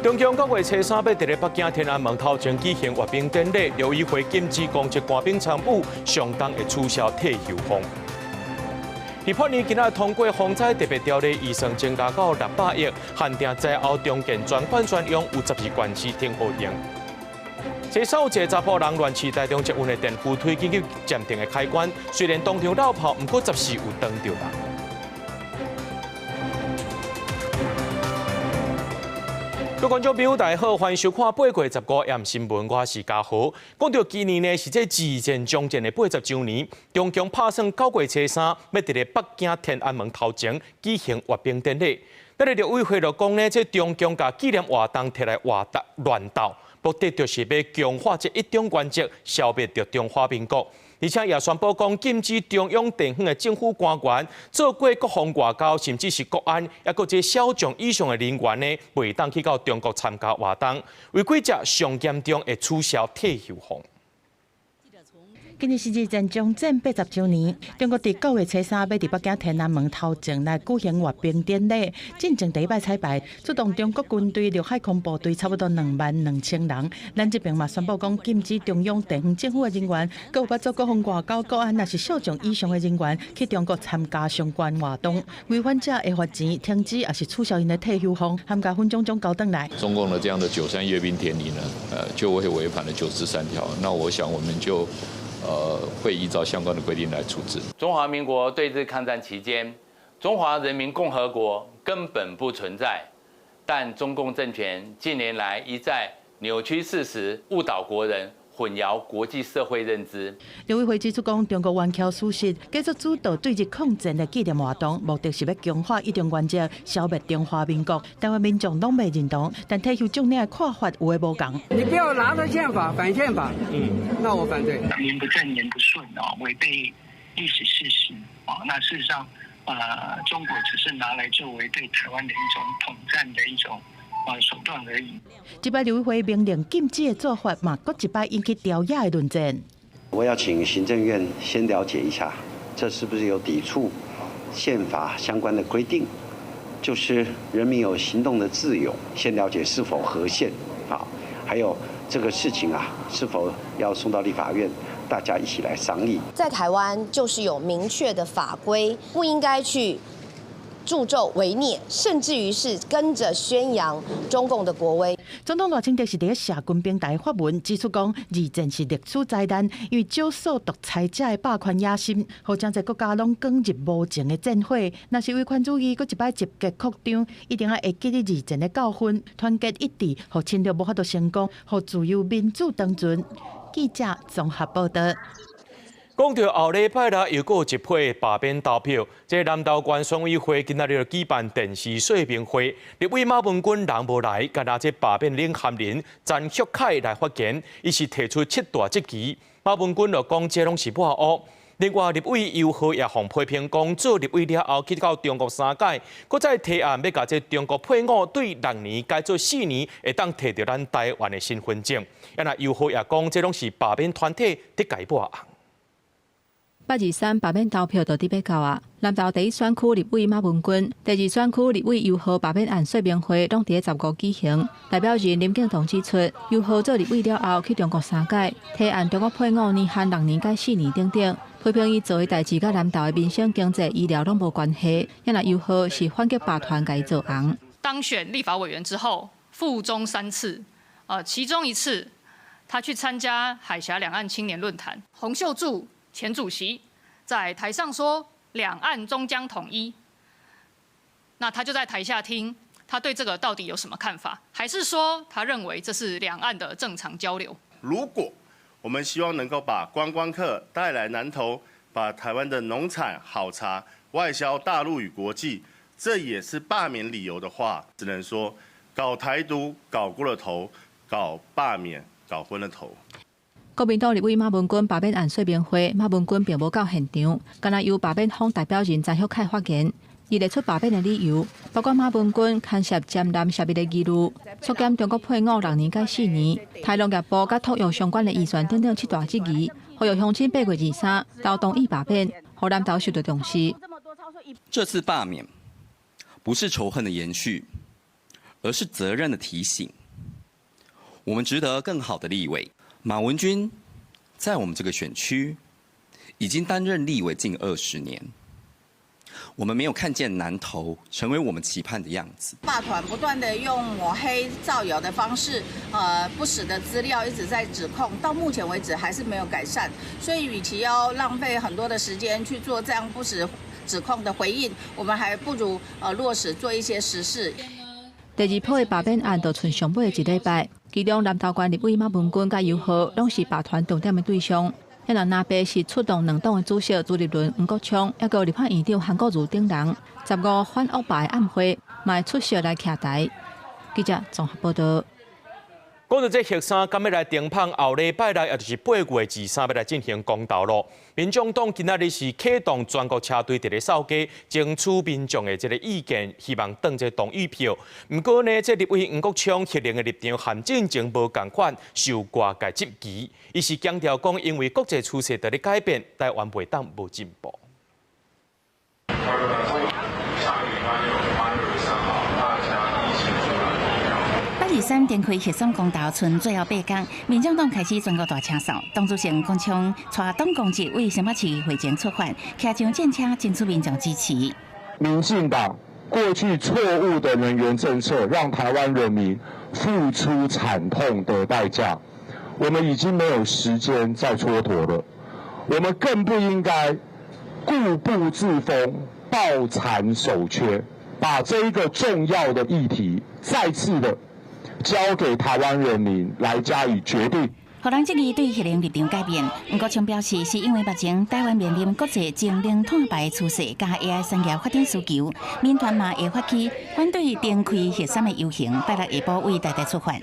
中共9月初三欲佇咧北京天安門頭前舉行閱兵典禮，陸委會禁止公職官兵參與，相當會取消退休俸。立法院今仔通過防災特別條例，預算增加到600億，限定災後重建專款專用，有12縣市停予用。這有一个查埔人亂飼台中捷運的電扶梯緊急暫停的開關，雖然當場落跑，毋過十時有擋著人。各位觀眾朋友，大家好，歡迎收看8月15 M 新聞，我是嘉豪。講到今年呢，是這二戰終戰的80週年，中共拍算9月初三欲佇咧北京天安門頭前舉行閱兵典禮。但是陸委會就講呢，這中共共紀念活動提來活動亂鬥，目的就是欲強化這一中原則，消滅著中華民國。而且也宣布講，禁止中央地方的政府官員做過國防外交，甚至是國安，抑閣這少將以上的人員呢，袂當去到中國參加活動，違規者上嚴重會取消退休俸。今年是二戰終戰80週年，中國佇9月初三欲佇北京天安門頭前來舉行閱兵典禮。進前第一擺彩排，出動中國軍隊陸海空部隊差不多22,000人。咱這邊嘛宣布講，禁止中央地方政府的人員，閣有捌做國防外交、國安，抑是少將以上的人員去中國參加相關活動，違反者會罰錢、停職，抑是取消𪜶的退休俸，含共分種種交轉來。中共的這樣的93閱兵典禮呢，就會違反了93條。那我想我們就會依照相關的規定來處置。中華民國對日抗戰期間，中華人民共和國根本不存在，但中共政權近年來一再扭曲事實，誤導國人，混淆國際社會認知。陸委會指出講，中國歪曲事實，繼續主導對日抗戰的紀念活動，目的是欲強化一中原則，消滅中華民國。台灣民眾攏袂認同，但退休將領的看法有的無仝。你不要拿著憲法反憲法，那我反對。名不正言不順哦，違背歷史事實啊。那事實上，中國只是拿來作為對台灣的一種統戰的一種手段而已。這擺陸委會明令禁止的做法，嘛，閣一擺引起朝野的論戰。我要請行政院先了解一下，這是不是有抵觸憲法相關的規定？就是人民有行動的自由，先了解是否合憲啊？還有這個事情啊，是否要送到立法院，大家一起來商議。在台灣就是有明確的法規，不應該去助紂為虐，甚至於是跟着宣揚中共的國威。總統賴清德是佇咧社群平台發文指出，講二戰是歷史災難，因為少數獨裁者的霸權野心，予誠濟國家攏捲入無情的戰火。若是威權主義閣一擺集結擴張，一定愛會記得二戰的教訓，團結一致，予侵略無法度成功，予自由民主長存。記者綜合報道。講到後禮拜啦，又閣有一批罷免投票。這南投縣選委會今仔日舉辦電視說明會，立委馬文君人無來，干焦這罷免領銜人陳旭凱來發言，伊是提出七大質疑。馬文君就講這攏是抹烏。另外，立委游賀也予批評講，做立委了後去到中國三擺，閣再提案欲共這中國配偶對6年改做4年，會當提著咱台灣的身份證。啊若游賀也講，這攏是罷免團體佇共伊抹紅。8/23罷免投票就佇欲到啊！南投第一選區立委馬文君、第二選區立委游賀罷免案說明會，攏佇咧15舉行。代表人林敬堂指出，游賀做立委了後去中國三擺，提案中國配偶年限6年改4年等等，批評伊做的代誌佮南投的民生經濟、醫療攏無關係。啊若游賀是反擊霸團共伊做紅。當選立法委員之後，赴中三次，其中一次他去參加海峽兩岸青年論壇，洪秀柱前主席在台上說兩岸終將統一，那他就在台下聽，他對這個到底有什麼看法？還是說他認為這是兩岸的正常交流？如果我們希望能夠把觀光客帶來南投，把台灣的農產好茶外銷大陸與國際，這也是罷免理由的話，只能說搞台獨搞過了頭，搞罷免搞昏了頭。國民黨立委馬文君罷免案說明會，馬文君並無到現場，干焦由罷免方代表人陳旭凱發言，伊列出罷免的理由，包括馬文君牽涉占藍涉密的疑慮，縮減中國配偶6年改4年，台農業部佮托育相關的預算等等七大質疑，呼籲鄉親8月23投同意罷免，予南投受到重視。這次罷免不是仇恨的延續，而是責任的提醒。我們值得更好的立委。馬文君在我們這個選區已經擔任立委近20年，我們沒有看見南投成為我們期盼的樣子。霸團不斷的用抹黑造謠的方式，不實的資料一直在指控，到目前為止還是沒有改善。所以，與其要浪費很多的時間去做這樣不實指控的回應，我們還不如落實做一些實事。第二波的罷免案就賰上尾一禮拜，其中南投縣立委馬文君佮游皓攏是罷團重點的對象。遐若藍白是出動兩黨的主席朱立倫、黃國昌，抑閣立法院長韓國瑜等人，15反惡霸的暗會，嘛會出席來徛台。記者綜合報道。講到這核三，敢欲來停麭後禮拜六，也就是8月23，欲來進行公投囉。民眾黨今仔日是啟動全國車隊佇咧掃街，爭取民眾的這个意見，希望當這同意票。毋過呢，這立委黃國昌核能的立場和進前無仝款，受外界質疑。伊是強調講，因為國際趨勢佇咧改變，台灣袂當無進步。 8·23展開核三公投，賰最後8工，民眾黨開始全國大車掃，黨主席黃國昌帶黨公職為新北市會前出發，騎上戰車爭取民眾支持。民進黨過去錯誤的能源政策，讓台灣人民付出慘痛的代價。我們已經沒有時間再蹉跎了，我們更不應該固步自封、抱殘守缺，把這一個重要的議題再次的交給台灣人民來加以決定。予人質疑對核能立場改變，黃國昌表示，是因為目前台灣面臨國際節能碳排趨勢，佮 AI 產業發展需求，民團嘛會發起反對重開核三的遊行，拜六下晡為台大出發。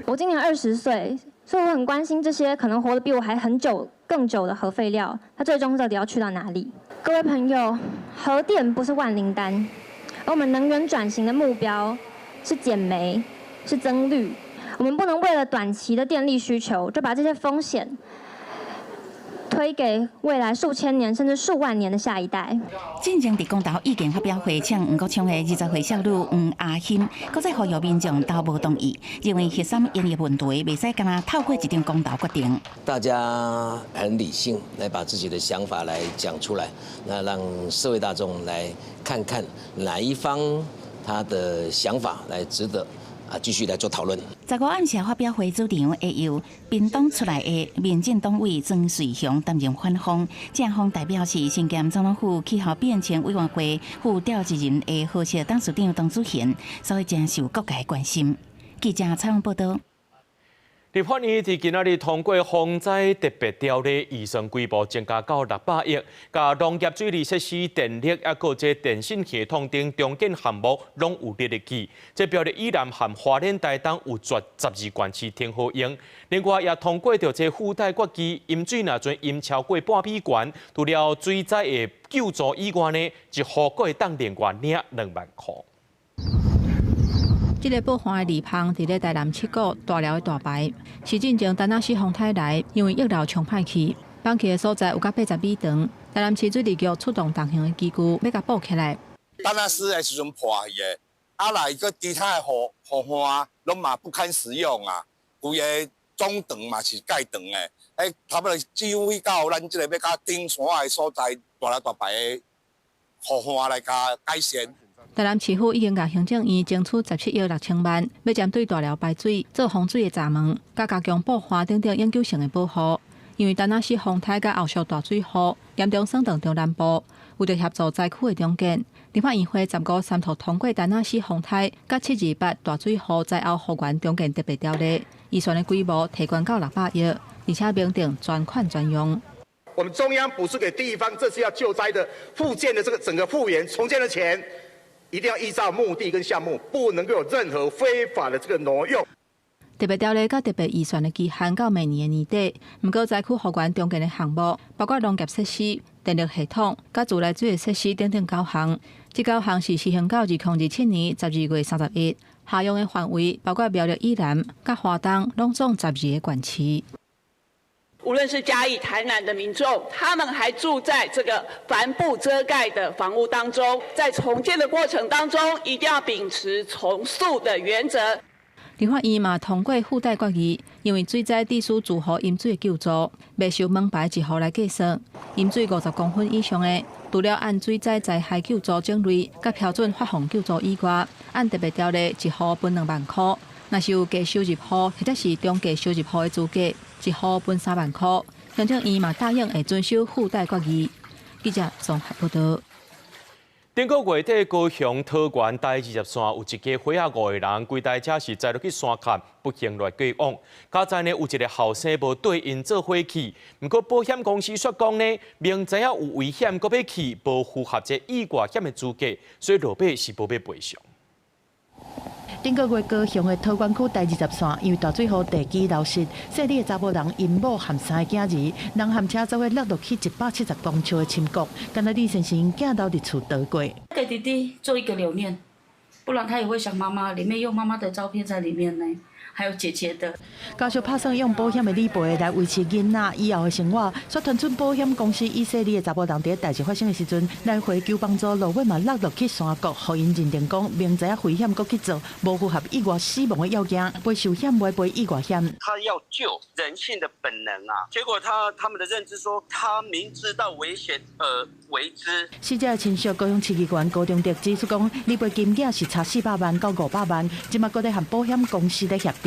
我今年20歲，所以我很關心這些可能活得比我還很久、更久的核廢料，它最終到底要去到哪裡？各位朋友，核電不是萬靈丹，而我們能源轉型的目標是減煤。是增綠，我們不能為了短期的電力需求，就把這些風險推給未來數千年甚至數萬年的下一代。進前佇公投意見發表會，嗆黃國昌的20歲少女黃阿欣，閣再呼籲民眾投無同意，認為核三延役問題袂使干焦透過一場公投決定。大家很理性來把自己的想法來講出來，那讓社會大眾來看看哪一方他的想法來值得。啊，繼續來做討論。 15暗時發表會主場會由屏東出來的民進黨委曾瑞雄擔任反方，正方代表是身兼總統府氣候變遷委員會副召集人的和碩董事長董子賢，所以誠受各界關心。記者採訪報道。立法院佇今仔日通過防災特別條例，預算規模增加到600億，佮農業水利設施、電力抑閣這電信系統等重建項目攏有列入去。這苗栗以南和花蓮台東有絕12縣市停予用。另外也通過著這附帶決議，淹水若陣淹超過半米懸，除了水災的救助以外呢，一戶閣會當另外領2萬箍。這个布岸的籬棚佇咧台南七股大寮的大排，是進前陳納斯風颱來，因為溢流沖歹去，崩去的所在有甲80米長。台南市水利局出動重型的機具，欲共補起來。陳納斯的時陣破去的，啊來閣其他的河河岸攏嘛不堪使用啊，規个總長嘛是蓋長的，欸，差不多只有去到咱這个欲較頂山的所在，大寮大排的河岸來共改善。台南市府已經共行政院爭取17億6千萬，欲針對大寮排水做防水的閘門，佮加強布岸等等永久性的保護。因為陳納斯風颱佮後續大水雨嚴重損斷中南部，為著協助災區的重建，立法院會15三讀通過陳納斯風颱佮728大水雨災後復原重建特別條例，預算的規模提懸到600億，而且明定專款專用。我們中央補助給地方，這次要救災的復建的這個整個復原重建的錢，一定要依照目的跟項目，不能夠有任何非法的這個挪用。特別條例佮特別預算的期限到明年的年底，毋過災區復原重建的項目，包括農業設施、電力系統、佮自來水的設施等等九項。這九項是施行到2027年12月31日，下用的範圍包括苗栗以南、佮花東，攏總12个縣市。無論是嘉義、台南的民眾，他們還住在這個帆布遮蓋的房屋當中，在重建的過程當中，一定要秉持從速的原則。立法院嘛通過附帶決議，因為水災致使住戶淹水的救助，袂受門牌一戶來計算，淹水50公分以上的，除了按水災災害救助種類佮標準發放救助以外，按特別條例一戶分2萬箍。若是有低收入戶或者是中低收入戶的資格，一戶分3萬箍。行政院嘛答應會遵守附帶決議。記者綜合報道。頂個月底，高雄桃園台20線有一家伙仔五個人，規台車是載落去山崁，不幸來過往。佳哉呢，有一個後生無綴𪜶做伙去，毋過保險公司煞講呢，明知影有危險，閣欲去，無符合這意外險的資格，所以落尾是無欲賠償。頂個月高雄的桃園區台20線，因為大水予地基流失，細膩的查埔人𪜶某含三个囝兒，人含車做伙落落去170公尺的深谷，敢若李先生囝留佇厝逃過。給弟弟做一個留念，不然他也會想媽媽，裡面有媽媽的照片在裡面呢。還有姐姐的。家屬拍算用保險的理賠來維持囡仔以後的生活，煞傳出保險公司以細膩的查埔人佇代誌發生的時陣，來回求幫助，落尾嘛落落去山谷，予𪜶認定講明知影危險，閣去做，無符合意外死亡的要件，賠壽險袂賠意外險。他要救人性的本能啊，結果他們的認知說，他明知道危險而為之。死者的親屬高雄市議員高中德指出講，理賠金額是差400萬到500萬，這馬閣咧和保險公司咧協調。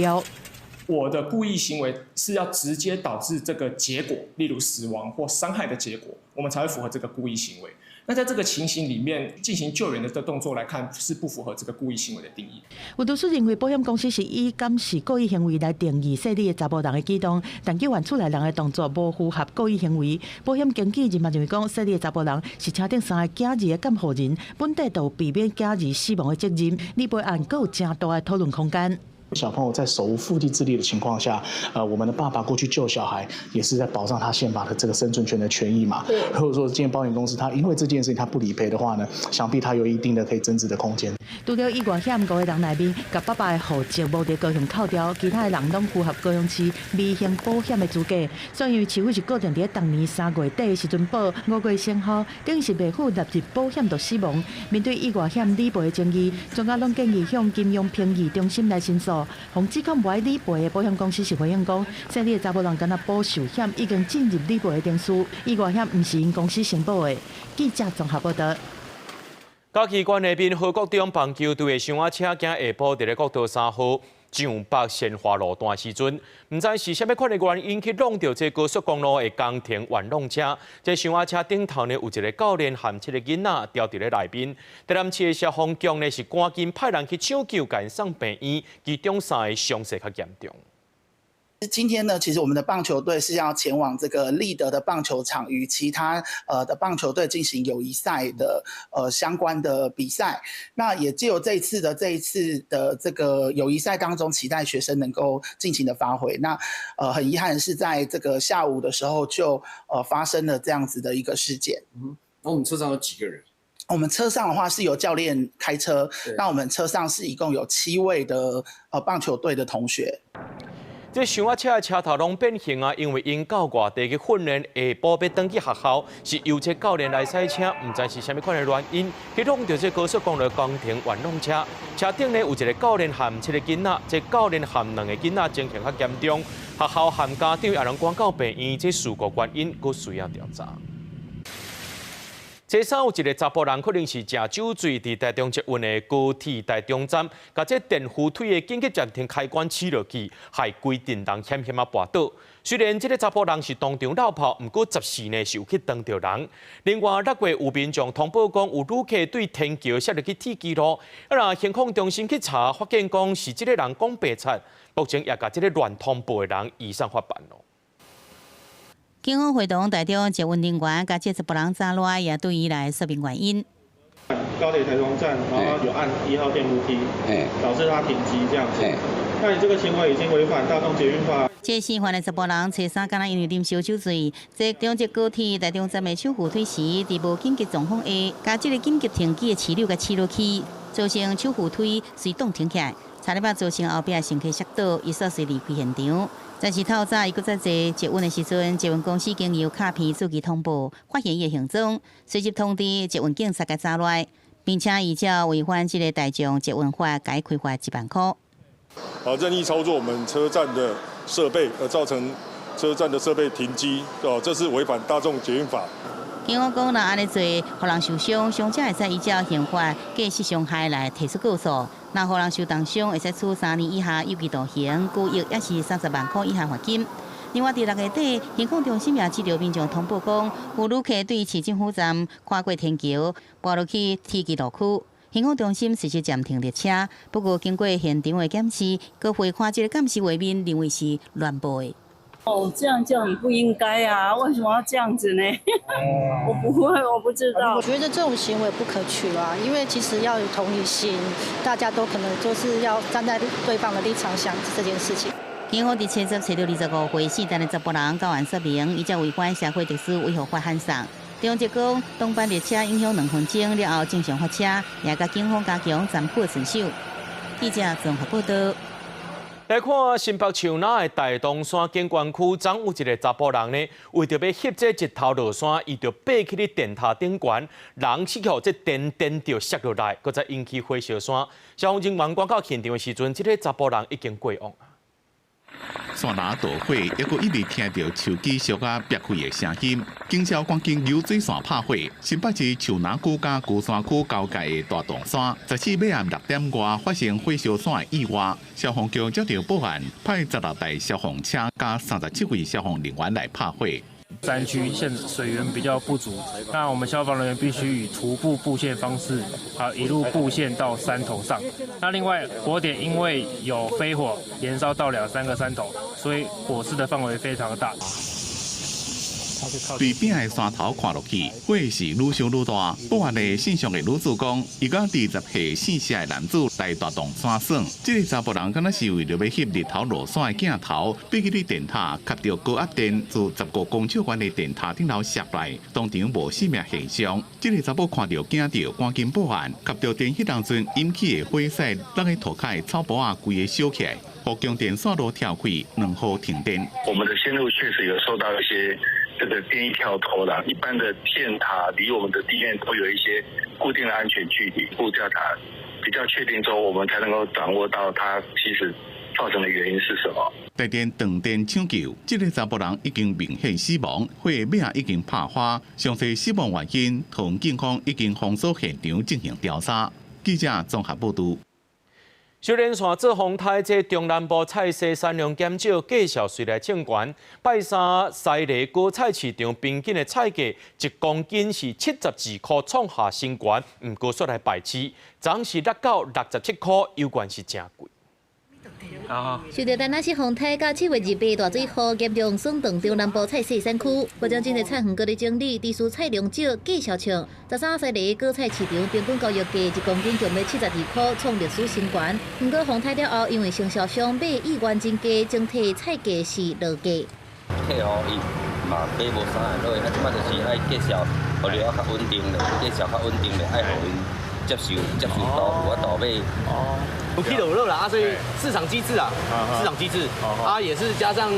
我的故意行為是要直接導致這個結果，例如死亡或傷害的結果，我們才會符合這個故意行為。那在這個情形裡面進行救援的動作來看，是不符合這個故意行為的定義。有律師認為，保險公司是以敢是故意行為來定義細膩的查埔人的舉動，但救援厝內人的動作無符合故意行為。保險經紀人嘛認為講，細膩的查埔人是車頂三個囝兒的監護人，本底就有避免囝兒死亡的責任。理賠案閣有誠大的討論空間。小朋友在手無縛雞之力的情況下，我們的爸爸過去救小孩，也是在保障他憲法的這個生存權的權益嘛。如果說今天保險公司他因為這件事情他不理賠的話呢，想必他有一定的可以爭執的空間。除了意外險五個人內面，共爸爸的戶籍無佇高雄扣掉，其他的人攏符合高雄市微型保險的資格。所以因為市府是固定佇當年3月底的時陣保，5月生效，等於是袂赴納入保險就死亡。面對意外險理賠的爭議，專家攏建議向金融評議中心來申訴。予指控無愛理賠的保險公司是回應講，細膩的查埔人敢若保壽險已經進入理賠的程序，意外險毋是𪜶公司承保的。記者綜合報道。嘉義縣的民和國中棒球隊的小巴車今下晡佇咧國道3號上北善化路段時陣，毋知是啥物款的原因去挵著這高速公路的工程運動車。這小巴車頂頭呢有一個教練含七個囡仔牢佇咧內面。台南市的消防局呢是趕緊派人去搶救，共𪜶送病院，其中三个傷勢較嚴重。今天呢，其實我們的棒球隊是要前往這個立德的棒球場，與其他的棒球隊進行友誼賽的相關的比賽。那也藉由這一次的這個友誼賽當中，期待學生能夠盡情的發揮。那很遺憾的是，在這個下午的時候就發生了這樣子的一個事件。嗯，那我們車上有幾個人？我們車上的話是由教練開車，那我們車上是一共有7位的棒球隊的同學。這小巴車的車頭攏變形啊，因為𪜶到外地去訓練，下晡欲轉去學校，是由這教練來駛車，毋知是啥物款的原因，去挵著這高速公路工程運動車，車頂呢有一個教練含七個囡仔，這教練含兩個囡仔情形較嚴重，學校含家長也攏趕到病院，這事故原因閣需要調查。這三有一個查埔人，可能是食酒醉，佇台中捷運的高鐵台中站，共這電扶梯的緊急暫停開關試落去，害規陣人險險仔跋倒。雖然這个查埔人是當場落跑，毋過十時呢是有去擋著人。另外，6月有民眾通報講，有旅客對天橋摔入去鐵支路，啊，若行控中心去查，發現講是這个人講白賊，目前也共這个亂通報的人移送法辦囉。警方會同台中捷運人員，共這查埔人查賴，也對伊來說明原因。高鐵台中站，然後有按1號電扶梯，導致它停機這樣子。那你這個行為已經違反大眾捷運法。這事發的查埔人初三，敢若因為啉燒酒醉，坐中捷高鐵台中站的手扶梯時，佇無緊急狀況下，共這个緊急停機的試鈕共試落去，造成手扶梯隨動停起來，差點仔造成後壁乘客摔倒，伊煞隨離開現場。但是透早伊閣再坐捷運的時陣，捷運公司經由卡片手機通報，發現伊的行蹤，隨即通知捷運警察共抓來，並且依照違反這个大眾捷運法，共伊開罰1萬箍。啊，任意操作我們車站的設備，而造成車站的設備停機，哦，這是違反大眾捷運法。警方講，若按呢做，予人受傷，傷者會使依照刑法過失傷害來提出告訴；若予人受重傷，會使處3年以下有期徒刑、拘役，抑是30萬箍以下罰金。另外，佇6月底，行控中心也接著民眾通報講，有旅客對市政府站跨過天橋，跋落去鐵支路區。行控中心隨時暫停列車，不過經過現場的檢視，閣回看這个監視畫面，認為是亂報的。哦，這樣就很不應該啊！為什麼要這樣子呢？我不會，我不知道。我覺得這種行為不可取啊，因為其實要有同理心，大家都可能就是要站在對方的立場想這件事情。警方佇7月7日25歲姓陳的查埔人到案說明，依照違反社會秩序維護法函送。中捷講，當班列車影響2分鐘了後正常發車，也共警方加強站區巡守。記者綜合報道。來看新北樹林的大東山景觀區，昨有一个查埔人呢，為著欲翕這日頭落山，伊就爬去咧電塔頂懸，人去予這電電著摔落來，閣再引起火燒山。消防人員趕到現場的時陣，這个查埔人已經過往。山林著火，猶閣一直聽著手機燒甲煏開的聲音。警消趕緊游水線拍火。新北市樹林區佮龜山區交界的大洞山，14晚暗6點外發生火燒山的意外。消防局接著報案，派16台消防車佮37位消防人員來拍火。山區現水源比較不足，那我們消防人員必須以徒步布線方式，啊一路布線到山頭上。那另外火點因為有飛火延燒到兩三個山頭，所以火勢的範圍非常大。對邊的山頭看落去，火勢愈燒愈大。報案的姓上的女子講，伊佮20歲姓謝的男子來大洞山耍。這个查埔人敢若是為著欲翕日頭落山的鏡頭，爬去電塔，吸著高壓電，自15公尺懸的電塔頂頭摔來，當場無生命現象。這个查某看著驚著，趕緊報案，吸著電彼當陣引起的火勢，落去塗跤的草埔仔規个燒起來，予供電線路跳開，兩號停電。我們的線路確實有受到一些這個電力跳脫啦，一般的電塔離我們的地面都有一些固定的安全距離，步調查比較確定之後，我們才能夠掌握到它其實造成的原因是什麼。台電斷電搶救，這个查埔人已經明顯死亡，火尾仔已經拍花，詳細死亡原因，桃園警方已經封鎖現場進行調查。記者綜合報導。小連線做風颱，這中南部菜市產量減少，價數隨來衝懸。拜三西螺果菜市場平均的菜價1公斤是72箍，創下新高。毋過煞來敗市，昨是落到67箍，猶原是誠貴。受著達那西風颱佮7月28大水雨嚴重損斷中南部菜市產區，不將真濟菜園閣咧整理，致使菜量少，價數衝。13西螺果菜市場平均交易價1公斤就欲72箍，創歷史新高。毋過風颱了後，因為承銷商買意願真低，整體菜價是落價。客戶伊嘛買無啥會落，啊，這擺就是愛價數，予了較穩定咧，價數較穩定咧，愛予𪜶接受接受度有法度買。有起就有落啦，啊，所以市場機制啊，市場機制啊，也是加上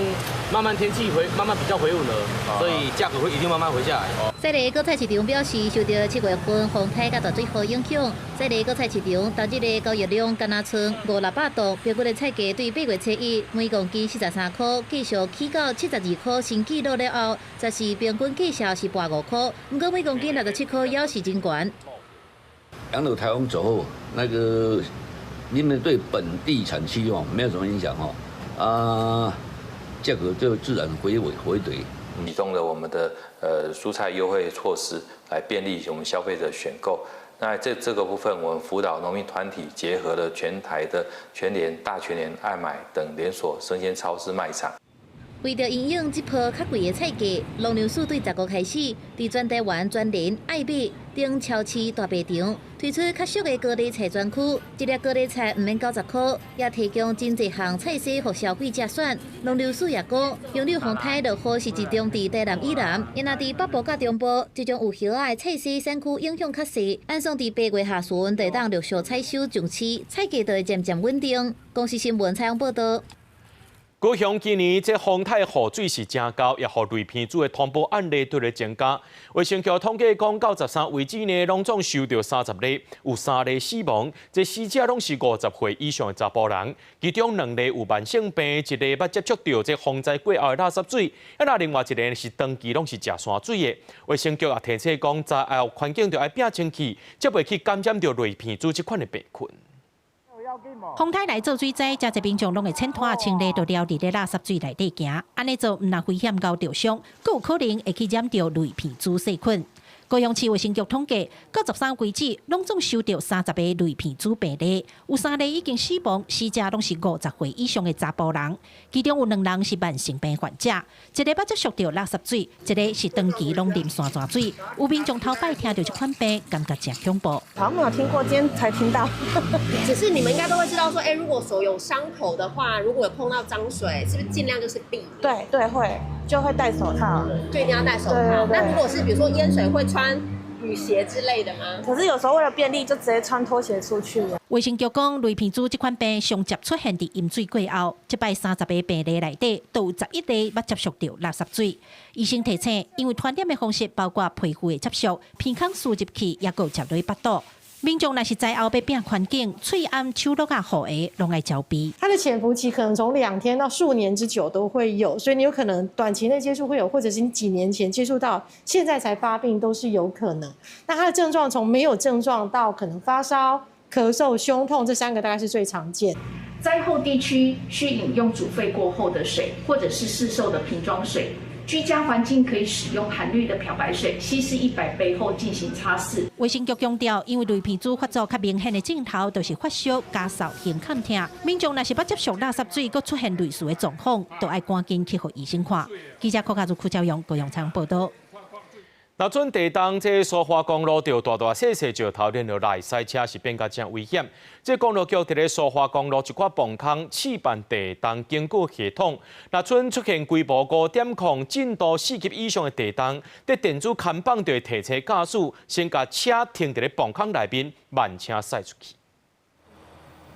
慢慢天氣回慢慢比較回穩了，所以價格會一定慢慢回下來。西螺果菜市場表示，受著7月份風颱佮大水雨影響，西螺果菜市場當日的交易量干焦賰五六百桌，平均的菜價對8月初一每公斤43箍，繼續起到72箍新紀錄了後，則是平均價數是跋5箍，毋過每公斤67箍猶是真懸。楊柳颱風走後，那個。因為對本地產區哦沒有什麼影響哦，啊，價格就自然回穩回跌。啟動了我們的蔬菜優惠措施，來便利我們消費者選購。那這個部分，我們輔導農民團體結合了全台的全聯、大全聯、愛買等連鎖生鮮超市賣場。為著因應這波較貴的菜價，農糧署對15開始，佇全台灣全聯、愛買等超市大賣場推出較俗的高麗菜專區，一粒高麗菜毋免90箍，也提供真濟項菜色予消費者選。農糧署也講，楊柳風颱落雨是集中佇台南以南，因若佇北部佮中部，這種有葉仔的菜色產區影響較細。按算佇8月下旬，就會當陸續採收上市，菜價就會漸漸穩定。公視新聞採訪報導。高雄今年這風颱雨水是誠厚，也予雷片子的通報案例都咧增加。衛生局統計講，到13為止呢，攏總收著30例，有3例死亡。這死者攏是50歲以上的查埔人，其中2例有慢性病，一例捌接觸著這風災過後的垃圾水，啊，另外一个是長期攏是食山水的。衛生局也提醒講，災後環境著愛摒清氣，才袂去感染著雷片子這款的病菌。風颱來做水災，誠濟民眾攏會淺拖清理，就撩佇咧垃圾水內底行，按呢做毋但危險𠢕著傷，閣有可能會去染著雷片子細菌。高雄市衛生局統計，到13為止，攏總收著30個雷片子病例，有3例已經死亡，死者攏是50歲以上的查埔人，其中有兩人是慢性病患者，一个捌接觸著垃圾水，一个是長期攏啉山泉水。有民眾頭擺聽著這款病，感覺誠恐怖。好像沒有聽過，今天才聽到。只是你們應該都會知道，說，如果手有傷口的話，如果有碰到髒水，是不是盡量就是避免？對對，會就會戴手套，就一定要戴手套。那如果是比如說淹水，會穿雨鞋之類的嗎？可是有時候為了便利，就直接穿拖鞋出去。衛生局講，雷片子這款病上捷出現佇淹水過後，這擺30個病例內底，都有11例捌接觸著垃圾水。醫生提醒，因為傳染的方式包括皮膚的接觸、鼻孔輸入去，抑閣有食落腹肚。民眾若是災後欲摒環境，喙罨、手橐仔、護鞋攏愛籌備。它的潛伏期可能從2天到數年之久都會有，所以你有可能短期內接觸會有，或者是你幾年前接觸到，現在才發病都是有可能。那它的症狀從沒有症狀到可能發燒、咳嗽、胸痛，這3個大概是最常見。災後地區需飲用煮沸過後的水，或者是市售的瓶裝水。居家環境可以使用含氯的漂白水，稀釋100倍後進行擦拭。衛生局強調，因為雷片子發作較明顯的症頭，就是發燒、咳嗽、胸腔疼。民眾若是捌接觸垃圾水，閣出現類似的狀況，都愛趕緊去予醫生看。記者柯家如、柯昭勇、高陽昌報導。若准地動，這蘇花公路著大大細細石頭連落來，賽車是變甲誠危險。這公路局佇咧蘇花公路一寡磅空試辦地動警告系統，若准出現規模5.0震度4級以上的地動，佇電子看板就會提醒駕駛先共車停佇咧磅空內面，慢車駛出去。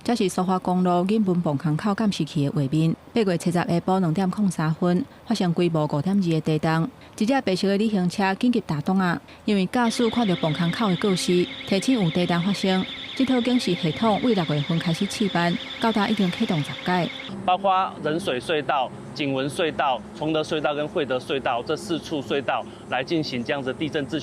這是蘇花公路銀崙磅空口監視器的畫面。8月70下晡2點03分，發生規模5.2的地動，一隻白色的旅行車緊急打擋仔，因為駕駛看著磅空口的告示，提醒有地動發生。這套警示系統為6月份開始試辦，到今已經啟動10擺。包括冷水隧道、景文隧道、崇德隧道跟惠德隧道這4處隧道來進行這樣子地震資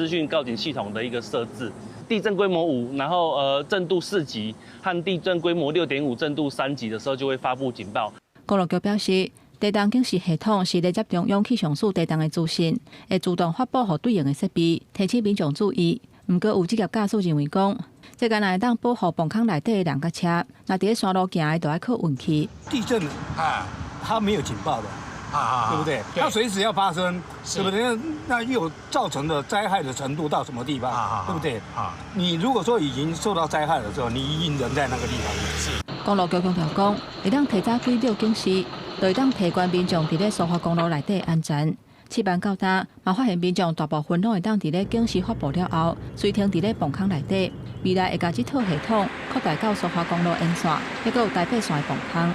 訊告警系統的一個設置。地震規模5，然後震度4級和地震規模6.5、震度3級的時候，就會發布警報。公路局表示，地動警示系統是連接中央氣象署地動的資訊，會自動發布予對應的設備，提醒民眾注意。毋過有職業駕駛認為講，這敢若會當保護磅空內底的人佮車，若佇咧山路行的，就愛靠運氣。地震啊，它沒有警報的。啊，對不對？它隨時要發生，對不對？那又造成的災害的程度到什麼地方？對不對？啊，你如果說已經受到災害的時候，你已經人在那個地方。是。公路局強調講，會當提早幾秒警示，就會當提懸民眾佇咧蘇花公路內底安全。試辦到今，嘛發現民眾大部分攏會當佇咧警示發布了後，隨停佇咧磅空內底。未來會共這套系統擴大到蘇花公路沿線，抑閣有台北線的磅空。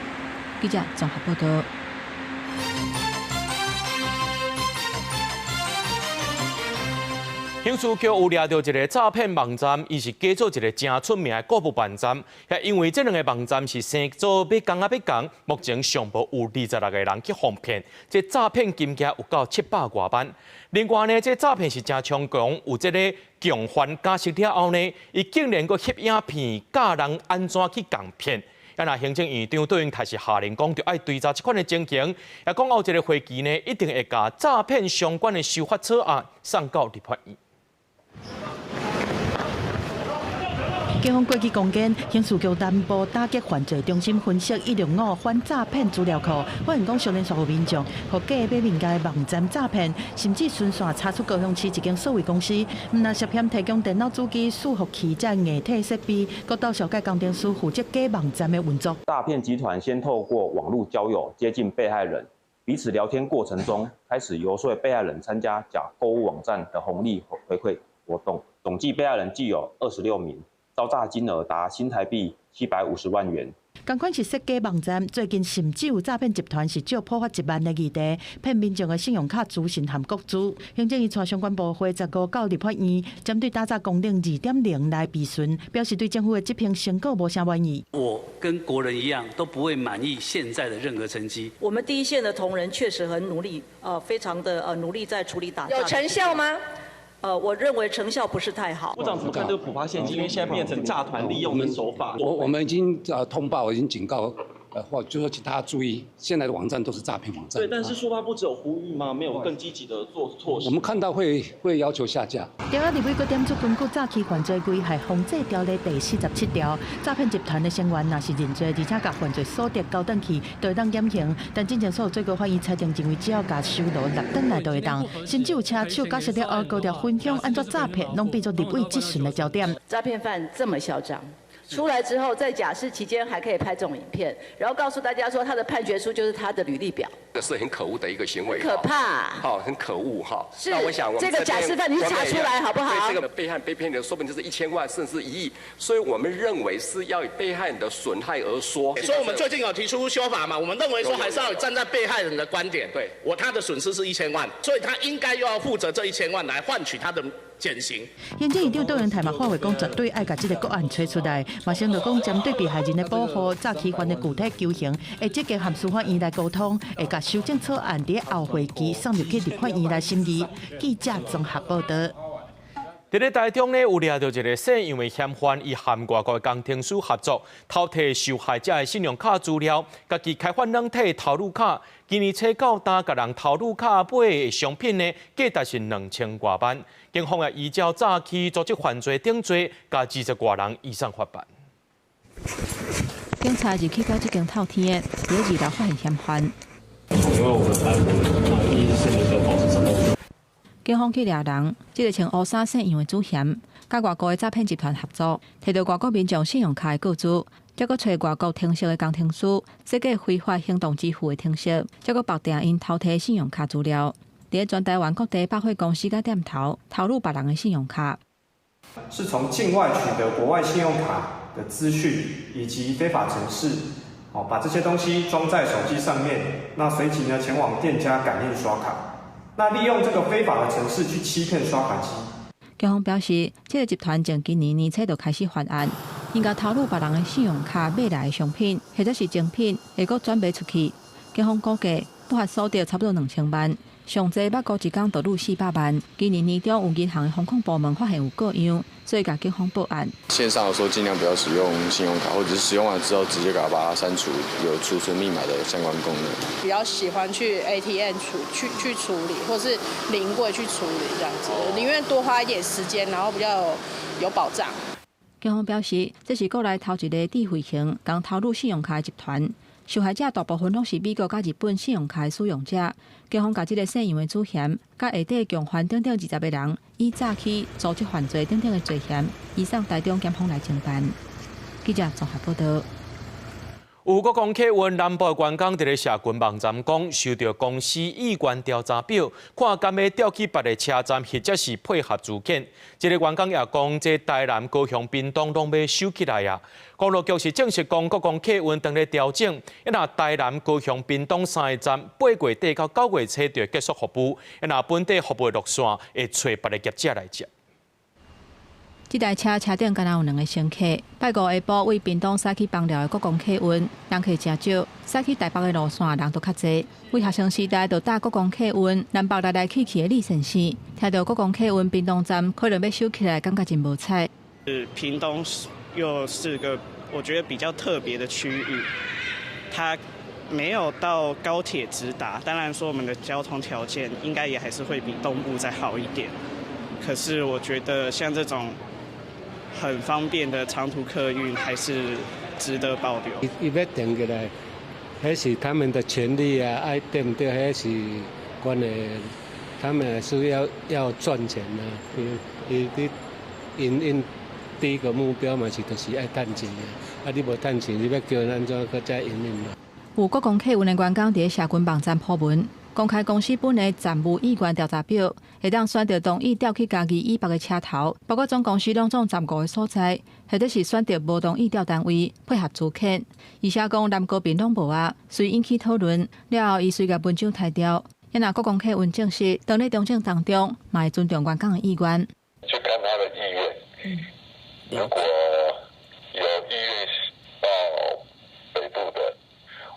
記者綜合報導。刑事局有掠著一个詐騙網站，伊是假做一个誠出名的購物網站。因為這兩个網站是生做欲仝仔欲仝，目前上無有26個人去予騙，這詐騙金額有到700外萬。另外呢，這詐騙是誠猖狂，有這个共犯假釋了後呢，伊竟然閣翕影片教人按怎去共騙。啊！若行政院長對𪜶開始下令講，著愛追查這款的情形，也講後一个會期呢，一定會共詐騙相關的修法草案送到立法院。警方過去攻堅，刑事局南部打擊犯罪中心分析165反詐騙資料庫，發現講相連續有民眾，予假買物件的網站詐騙，甚至循線查出高雄市一間數位公司，毋但涉嫌提供電腦主機、伺服器這硬體設備，閣鬥紹介工程師負責假網站的運作。詐騙集團先透過網路交友接近被害人，彼此聊天過程中，開始遊說被害人參加假購物網站的紅利回饋活動，總計被害人計有26名。遭詐金額達新台幣750萬元。仝款是設計網站，最近甚至有詐騙集團是借普發1萬的議題，騙民眾的信用卡資訊和個資。行政院帶相關部會15到立法院，針對打詐功能2.0來備詢，表示對政府的執行成果無啥滿意。我跟國人一樣，都不會滿意現在的任何成績。我們第一線的同仁確實很努力，非常的努力在處理打詐。有成效嗎？我認為成效不是太好。部長怎麼看這個普發現金？因為現在變成詐團利用的手法。我們已經通報，已經警告，或就說請大家注意，現在的網站都是詐騙網站。對，但是數發部只有呼籲嗎？沒有更積極的做措施。我們看到會要求下架。中央立委閣點出根據詐欺犯罪危害防制條例第47條，詐騙集團的成員若是認罪，而且共犯罪所得交轉去，就會當減刑。但進前所最高法院裁定認為，只要共收羅納轉來就會當。甚至有車手假釋了後，高調分享按怎詐騙，攏變做立委質詢的焦點。詐騙犯這麼囂張，出來之後在假釋期間還可以拍這種影片，然後告訴大家說他的判決書就是他的履歷表。這是很可惡的一個行為，可怕，好，很可惡哈。是，那我想我們這個假釋犯你查出來好不好？對這個被害被騙的，說不定就是1000萬甚至1億，所以我們認為是要以被害人的損害而說。所以我們最近有提出修法嘛？我們認為說還是要站在被害人的觀點。對，我他的損失是1000萬，所以他應該又要負責這一千萬來換取他的減刑。行政院長卓榮泰嘛發話講，絕對愛共這个個案揣出來，嘛承諾講針對被害人的保護、詐欺犯的具體求刑，會積極和司法院來溝通，會共修正草案佇後會期送入去立法院來審議。記者綜合報導。佇咧台中呢，有掠著一个姓楊的嫌犯，伊和外國的工程師合作，偷提受害者的信用卡資料，家己開發軟體偷入卡。今年初到今，共人偷入卡買的商品呢，價值是2000外萬。警方也依照詐欺、組織犯罪等罪，共20外人移送法辦。警察入去到這間透天的，佇二樓發現嫌犯。因為我們一是那個保持沉默。警方去掠人，這个穿烏衫姓楊的主嫌，佮外國的詐騙集團合作，提著外國民眾信用卡的個資，再閣揣外國程式的工程師，設計非法行動支付的程式，再閣綁定𪜶偷提信用卡資料，佇全台灣各地百貨公司佮店頭偷入別人的信用卡。是從境外取得國外信用卡的資訊以及非法程式，哦，把這些東西裝在手機上面，那隨即呢前往店家感應刷卡。那利用這個非法的程式去欺騙刷卡機。警方表示，這个集團從今年年初就開始犯案，𪜶共偷入別人的信用卡買來的商品，或者是精品，會閣轉賣出去。警方估計，不法所得差不多2000萬，上濟捌過一工就入400萬。今年年中有銀行的風控部門發現有過樣，所以共警方報案。線上的時候盡量不要使用信用卡，或者是使用完之後直接給它把它刪除有儲存密碼的相關功能。比較喜歡去 ATM 去處理，或是臨櫃去處理這樣子，寧願多花一點時間，然後比較有保障。警方表示，這是國內頭一个智慧型共偷入信用卡的集團。受害者大部分攏是美國佮日本信用卡的使用者。警方共這个姓楊的主嫌，佮下底共犯等等20個人，以詐欺、組織犯罪等等的罪嫌，移送台中檢方來偵辦。記者綜合報導。有國光客運南部員工佇咧社群網站講，收著公司意願調查表，看敢欲調去別个車站，或者是配合資遣。這个員工也講，這台南、高雄、屏東攏欲收起來啊。公路局是證實講，國光客運正咧調整，若台南、高雄、屏東三个站8月底到9月初就會結束服務，若本地服務的路線會揣別个業者來接。這台車車頂敢若有兩个乘客。拜五下晡對屏東駛去枋寮的國光客運，人客誠少；駛去台北的路線人都較濟。對學生時代就搭國光客運南北來來去去的李先生，聽著國光客運屏東站可能欲收起來，感覺真無彩。是屏東又是個我覺得比較特別的區域，它沒有到高鐵直達，當然說我們的交通條件應該也還是會比東部再好一點。可是我覺得像這種很方便的長途客運還是值得保留。伊欲停起來，彼是他們的權利啊，愛對毋對？彼是關的，他們也是要賺錢啊。伊伊佇營運第一個目標嘛是就是愛趁錢啊。啊，你無趁錢，你欲叫𪜶按怎閣再營運嘛？有國光客運的員工佇社群網站 po 文，公開公司本的站務意願調查表，會當選擇同意調去嘉義以北的車頭，包括總公司攏總15个所在，或者是選擇無同意調單位配合資遣。而且講南高屏攏無啊，遂引起討論。了後，伊遂共文章提掉。也若國光客運證實，當咧重整當中，嘛會尊重員工的意願。就看他的意願。如果有意願到北部的，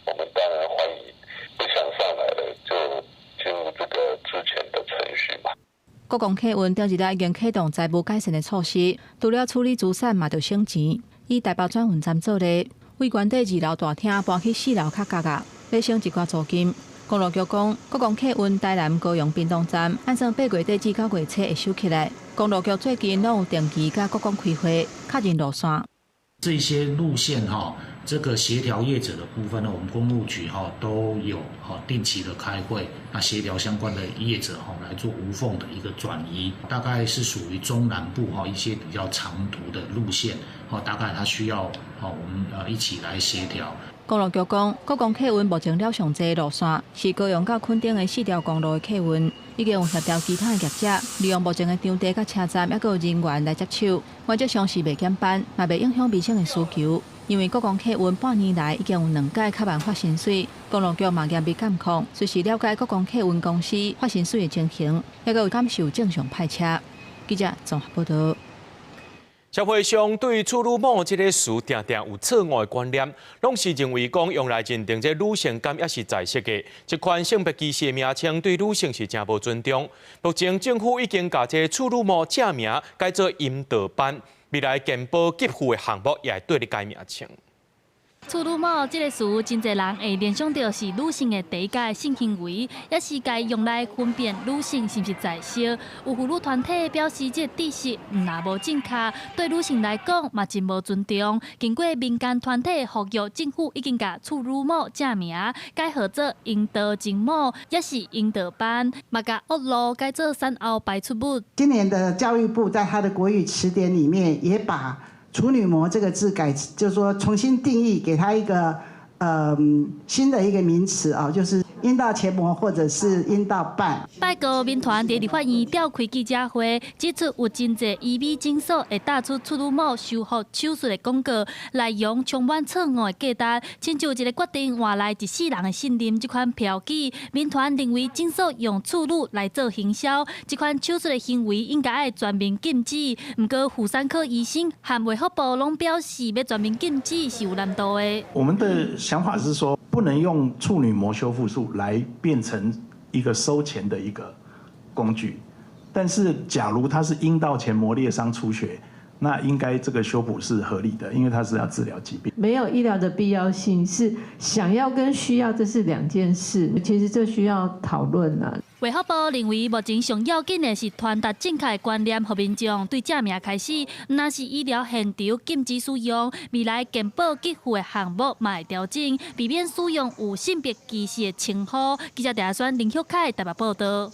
我們當然歡迎；不想上來的，就進入這個資遣的程序嘛。國光客運頂一日已經啟動財務改善的措施，除了處理資產嘛，著省錢。以台北轉運站做例，位原底二樓大廳搬去四樓較角仔，欲省一寡租金。公路局講，國光客運台南、高雄、屏東站，按算8月底至9月初會收起來。公路局最近攏有定期佮國光開會，確認路線。這些路線哈，這個協調業者的部分呢，我們公路局哈都有哈定期的開會，那協調相關的業者哈來做無縫的一個轉移，大概是屬於中南部哈一些比較長途的路線，大概它需要我們一起來協調。公路局講，國光客運目前了上濟路線是高雄到墾丁的四條公路的客運，已經有協調其他的業者，利用目前的場地佮車站，抑閣有人員來接手，原則上是袂減班，嘛袂影響民生的需求。因為國光客運半年來已經有兩擺較慢發薪水，公路局嘛嚴密監控，隨時了解國光客運公司發薪水的情形，抑閣有感受正常派車。記者綜合報道。社會上對處女膜這個詞，定定有錯誤的觀念，攏是認為講用來認定這女性敢抑是在色的。這款性別歧視的名稱對女性是誠無尊重。目前政府已經共這處女膜正名改做陰道斑，未來健保給付的項目也會綴咧改名稱。處女膜這個詞，真濟人會聯想到是女性的第一擺性行為，抑是共用來分辨女性是毋是在色。有婦女團體表示，這個知識毋但無正確，對女性來講嘛真無尊重。經過民間團體呼籲，政府已經共處女膜正名改號做陰道前膜，抑是陰道斑，嘛共惡露改做產後排出物。今年的教育部在他的國語詞典裡面也把處女膜這個字改，就是說重新定義，給它一個新的一個名詞啊，就是陰道前膜或者是陰道瓣。拜五民團佇立法院召開記者會，指出有真濟醫美診所會打出處女膜修復手術的廣告，內容充滿錯誤的價值，親像一个決定換來一世人的信任這款標記。民團認為診所用處女來做行銷，這款手術的行為應該愛全面禁止。毋過婦產科醫生和衛福部攏表示，欲全面禁止是有難度的。我們的想法是說，不能用處女膜修復術來變成一個收錢的一個工具，但是假如它是陰道前膜裂傷出血，那應該這個修補是合理的，因為它是要治療疾病。沒有醫療的必要性，是想要跟需要這是兩件事，其實這需要討論啦。衛福部認為，目前上要緊的是傳達正確的觀念，予民眾對這名開始，毋但是醫療現場禁止使用，未來健保給付的項目嘛會調整，避免使用有性別歧視的稱呼。記者鄭選林旭凱台北報道。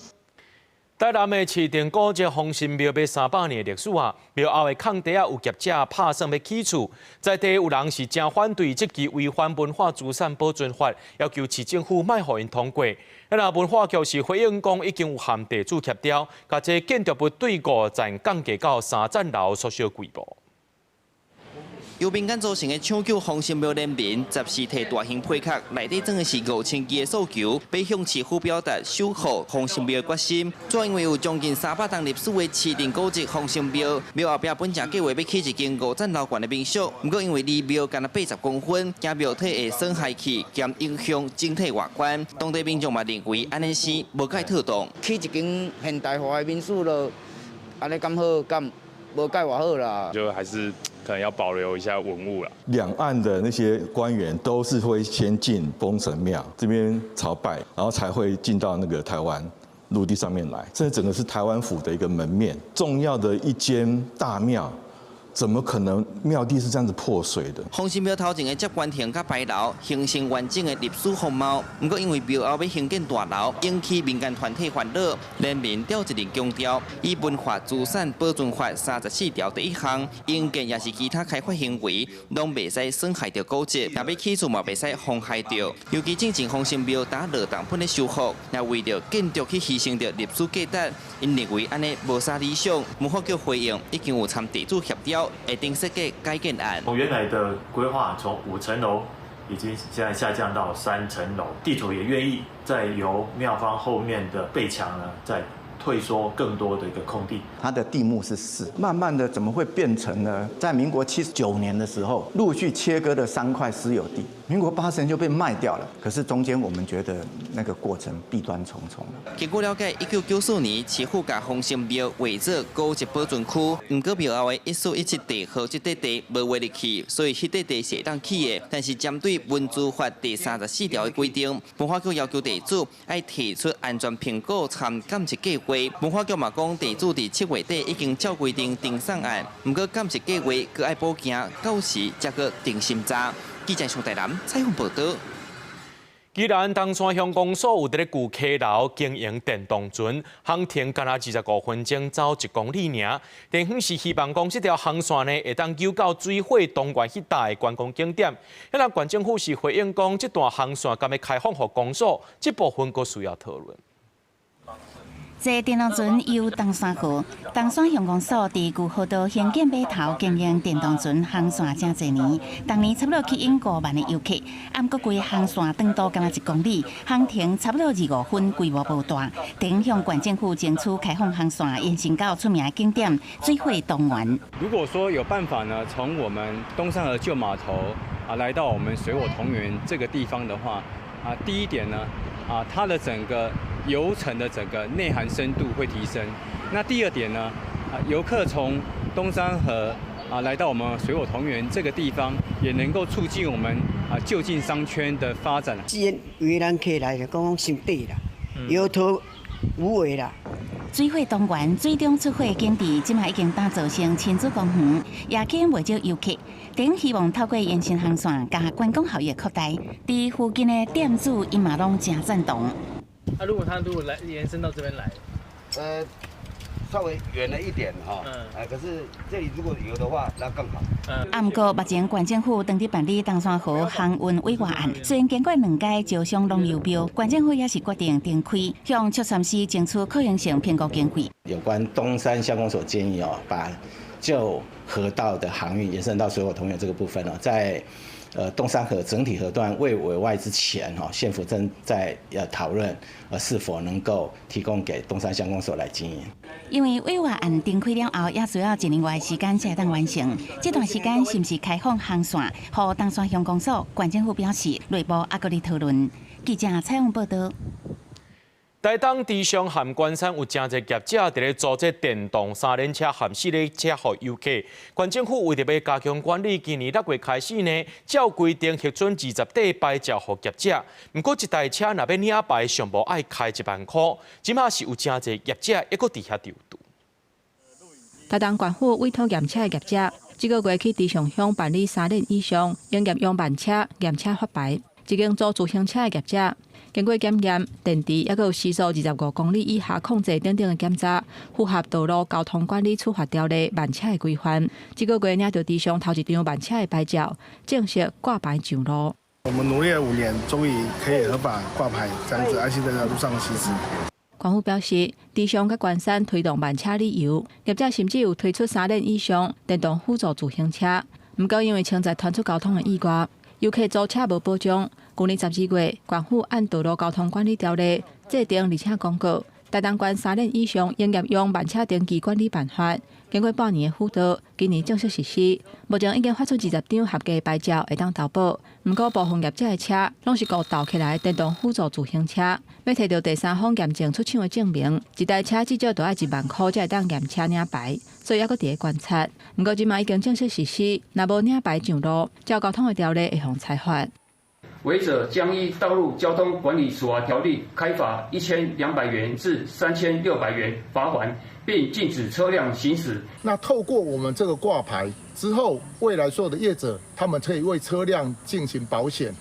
台南的市定古蹟豐神廟欲300年的歷史啊，廟後的空地仔有業者拍算欲起厝，在地有人是誠反對這支違反文化資產保存法，要求市政府莫予𪜶通過。啊，文化局是回應講，已經有和地主協調，共這建築物對五層降低到三層樓縮小規模。由民間組成的搶救豐神廟聯盟，十四提大型配殼，內底裝的是5000支的訴求，欲向市府表達守護豐神廟的決心。主因為有將近300年歷史的市定古蹟豐神廟，廟後壁本正計劃欲起一間五層樓懸的民宿，毋過因為離廟干焦80公分，驚廟體會損害去，兼影響整體外觀。當地民眾嘛認為按呢生無蓋妥當，起一間現代化的民宿囉，按呢敢好敢無蓋偌好啦。就還是可能要保留一下文物啦。兩岸的那些官員都是會先進豐神廟這邊朝拜，然後才會進到那個台灣陸地上面來。這整個是台灣府的一個門面，重要的一間大廟，怎麼可能廟地是這樣子破碎的？風神廟頭前的接官亭佮牌樓形成完整的歷史風貌，毋過因為廟後欲興建大樓，引起民間團體煩惱，聯名調一人強調，依文化資產保存法34條第一項，營建抑是其他開發行為，攏袂使損害著古蹟，若欲起厝嘛袂使妨害著。尤其進前風神廟焦落重本咧修復，若為著建築去犧牲著歷史價值，𪜶認為按呢無啥理想。文化局回應已經有參地主協調，會定設計改建案。從原來的規劃，從5層樓已經現在下降到3層樓，地主也願意再由廟方後面的背牆呢，再退縮更多的一個空地。它的地目是4，慢慢的怎麼會變成呢？在民國79年的時候，陸續切割了3塊私有地，民國80年就被賣掉了。可是中間我們覺得那個過程弊端重重。根據了解，1994年市府共風神廟劃做古蹟保存區，毋過廟後的1417地號這塊地無劃入去，所以彼塊地是會當起的。但是針對文資法第34條的規定，文化局要求地主愛提出安全評估參監測計劃。文化局嘛講，地主佇7月底已經照規定呈送案，毋過監測計劃閣愛補行，到時才閣定審查。記者上台南採訪報導。宜蘭東山鄉公所有佇咧舊溪樓經營電動船，航程干焦25分鐘，走1公里爾。地方是希望講這條航線呢，會當遊到水火同源彼帶的觀光景點。彼個縣政府是回應講，這段航線敢欲開放予公所，這部分閣需要討論。坐電動船遊東山河，東山鄉公所佇舊河道興建碼頭經營電動船航線誠濟年，逐年差不多吸引5萬个遊客。毋過規航線長度干焦1公里，航程差不多25分，規模無大。地方向縣政府爭取開放航線，延伸到出名的景點水火東源。如果說有辦法呢，從我們東山河舊碼頭啊，來到我們水火同源這個地方的話，啊，第一點呢，啊，它的整個遊程的整個內涵深度會提升。那第二點呢，啊，遊客從東山河啊來到我們水火同源這個地方，也能夠促進我們啊就近商圈的發展。既然為咱客來就講講傷短啦，搖頭無為啦。水火同源水中出火景致，這馬已經打造成親子公園，也吸引袂少遊客。頂希望透過延伸航線，共觀光效益擴大。佇附近的店主𪜶嘛攏誠贊同。啊，如果他如果來延伸到這邊來，稍微遠了一點哈，哎，可是這裡如果有的話，那更好。啊，毋過目前縣政府正佇辦理東山河航運委外案，雖然經過兩階招商攏流標，縣政府也是決定重開，向卓山市爭取可行性評估經費。有關東山鄉公所建議哦，把舊河道的航運延伸到水火同源這個部分哦，在東山河整體河段未委外之前，哈，縣府正在討論，是否能夠提供給東山鄉公所來經營。因為委外案重開了後，也需要一年外時間才會當完成。這段時間是毋是開放航線，予東山鄉公所縣政府表示內部猶閣佇討論。記者採訪報導。台東池上和關山有誠濟業者佇咧租這電動三輪車和四輪車予遊客。縣政府為著欲加強管理，今年6月開始呢，照規定核准20塊牌照予業者。毋過一台車若欲領牌，上無愛開1萬箍。這馬是有誠濟業者猶閣佇遐躊躇。台東縣府委託驗車的業者，這個月去池上鄉辦理三輪以上營業用慢車驗車發牌。一間租自行車的業者，經過檢驗，電池猶閣有時速25公里以下控制等等的檢查，符合道路交通管理處罰條例慢車的規範。這個月領著池上頭一張慢車的牌照，正式掛牌上路。我們努力了5年，終於可以合法掛牌，這樣子安心在路上行駛。縣府表示，池上佮關山推動慢車旅遊，業者甚至有推出三輪以上電動輔助自行車。毋過因為潛在傳出交通的意外，遊客租車無保障。舊年12月，縣府按道路交通管理條例制定，而且公告台東縣三輪以上營業用慢車登記管理辦法，經過半年的輔導，今年正式實施。目前已經發出20張合格牌照，會當投保。毋過部分業者的車攏是閣鬥起來電動輔助自行車，欲提著第三方驗證出廠的證明，一台車至少著愛1萬箍才會當驗車領牌，所以猶閣佇咧觀察。毋過這馬已經正式實施，若無領牌上路，照交通的條例會予裁罰。違者將依道路交通管理處罰條例開罰1200元至3600元罰鍰，並禁止車輛行駛。那透過我們這個掛牌之後，未來所有的業者，他們可以為車輛進行保險。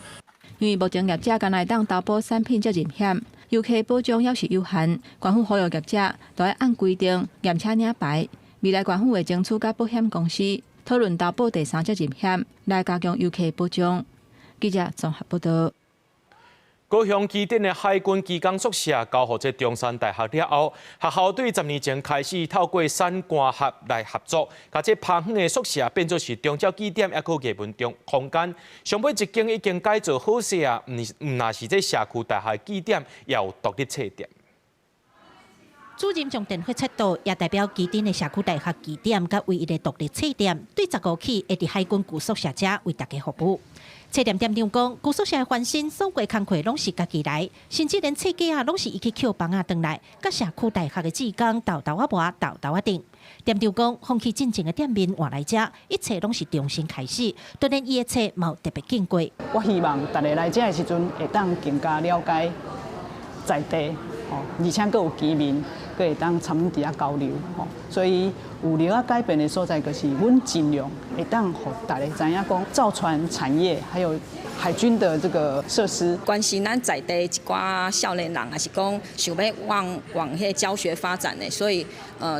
因為目前業者敢若會當投保產品責任險，遊客保障猶是有限，縣府呼籲業者都愛按規定驗車領牌。未來縣府會爭取佮保險公司討論投保第三責任險，來加強遊客保障。記者綜合報道。高雄旗津的海軍機工宿舍交予這中山大學了後，學校對10年前開始透過產官學來合作，共這芳園的宿舍變做是長照據點，抑閣藝文中空間。上尾一間已經改造好勢啊，毋毋若是這社區大學據點，也有獨立冊店。主任將電火切斷，也代表旗津的社區大學據點佮唯一的獨立冊店，對15起會佇海軍舊宿舍遮為大家服務。冊店店長講，舊宿舍的翻新，所有工課攏是家己來，甚至連冊架仔攏是伊去抾枋仔轉來，佮社區大學的志工沓沓仔磨，沓沓仔釘。店長講，放棄進前的店面換來遮，一切攏是重新開始，當然伊的冊嘛有特別經過。我希望大家來遮的時陣，會當更加了解在地，吼，而且閣有居民，閣會當參與佇遐交流，吼，所以有了改變的所在，就是阮盡量會當予大家知影講造船產業還有海軍的這個設施。關心咱在地一寡少年人，抑是講想欲往往彼教學發展的，所以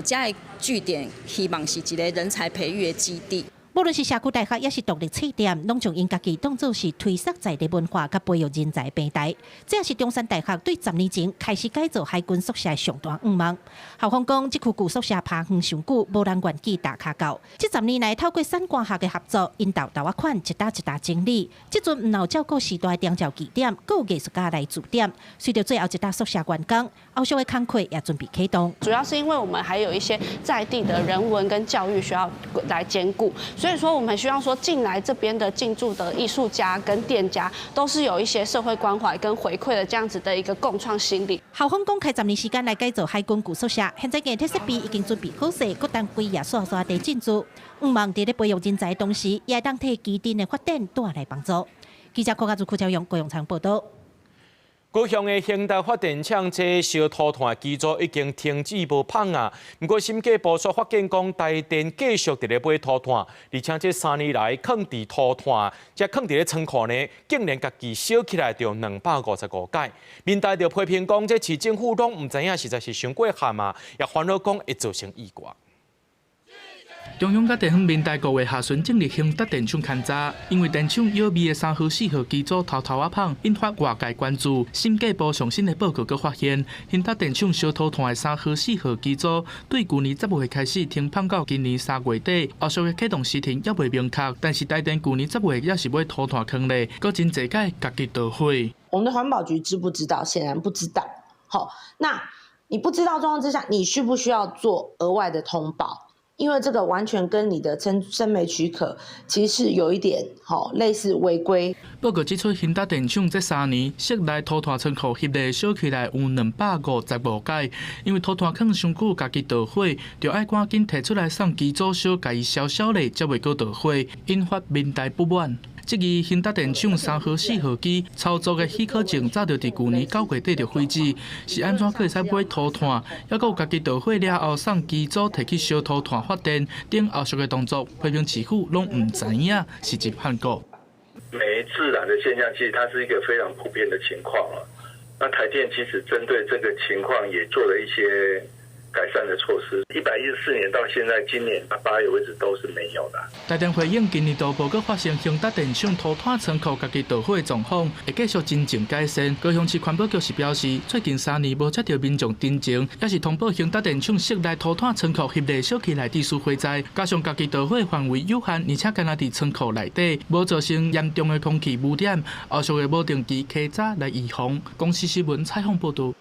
遮个據點希望是一個人才培育的基地。無論是社區大學，抑是獨立冊店，攏將𪜶家己當做是推捒在地文化佮培育人才的平台。這也是中山大學對10年前開始改造海軍宿舍的上大願望。校方講，這區舊宿舍芳園傷久，無人願意踏跤到。這10年來，透過產官學的合作，𪜶沓沓仔款一沓一沓整理。這陣毋但有照顧時代長照據點，閣有藝術家來駐點。隨著最後一沓宿舍完工，後續的工課也準備啟動。主要是因為我們還有一些在地的人文跟教育需要來兼顧。所以說，我們希望說進來這邊的進駐的藝術家跟店家，都是有一些社會關懷跟回饋的這樣子的一個共創心理。校方講開10年時間來改造海軍舊宿舍，現在硬體設備已經準備好勢，閣等幾頁煞煞地進駐。向望佇咧培育人才的同時，也會當替旗津的發展帶來幫助。記者郭家祖、柯昭勇、高永昌報道。高雄的興達發電廠這燒塗炭機組已經停止無麭啊，毋過審計部煞發現講台電繼續佇咧買塗炭，而且這3年來囥佇塗炭，這囥佇咧倉庫呢，竟然家己燒起來著255改。民代就批評講，這市政府攏毋知影，實在是傷過譀啊，也煩惱講會造成意外。中央佮地方民代五月下旬進入興達電廠勘查，因為電廠燒味的3號、4號機組偷偷仔麭，引發外界關注。審計部上新的報告閣發現，興達電廠燒塗炭的3號、4號機組，對舊年10月開始停麭到今年3月底，後續的啟動時程猶未明確。但是台電舊年10月猶是買塗炭囥咧，閣真濟擺家己著火。我們的環保局知不知道？顯然不知道。好，那你不知道狀況之下，你需不需要做額外的通報？因為這個完全跟你的徵生煤許可其實是有一點吼類似違規。報告指出，興達電廠這3年室內塗炭倉庫合計燒起來有255改，因為塗炭囥傷久，家己著火，就愛趕緊提出來送機組燒，共伊燒燒咧，才袂閣著火，引發民代不滿。質疑興達電廠3號、4號機操作的許可證早就佇舊年9月底就廢止，是按怎閣會使買塗炭，猶閣有家己著火了後送機組提去燒塗炭發電等後續的動作，批評市府攏毋知影，是真叛國。煤自燃的現象，其實它是一個非常普遍的情況啊。那台電其實針對這個情況也做了一些改善的措施。114年到現在，今年8月為止都是沒有的。台電回應，今年度無閣發生興達電廠塗炭倉庫家己著火的狀況，會繼續真正改善。高雄市環保局是表示，最近3年無接到民眾陳情，抑是通報興達電廠室內塗炭倉庫合計燒起來致死火災，加上家己著火範圍有限，而且干焦佇倉庫內底，無造成嚴重的空氣污染，後續會無定期稽查來預防。公視新聞採訪報導。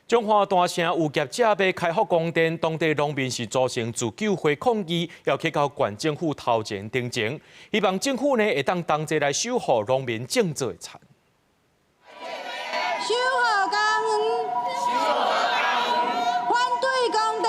彰化大城有業者欲開發光電，當地農民是組成自救會抗議，要去到縣政府頭前陳情，希望政府呢會當同齊來守護農民種做的田。守護家園，反對光電。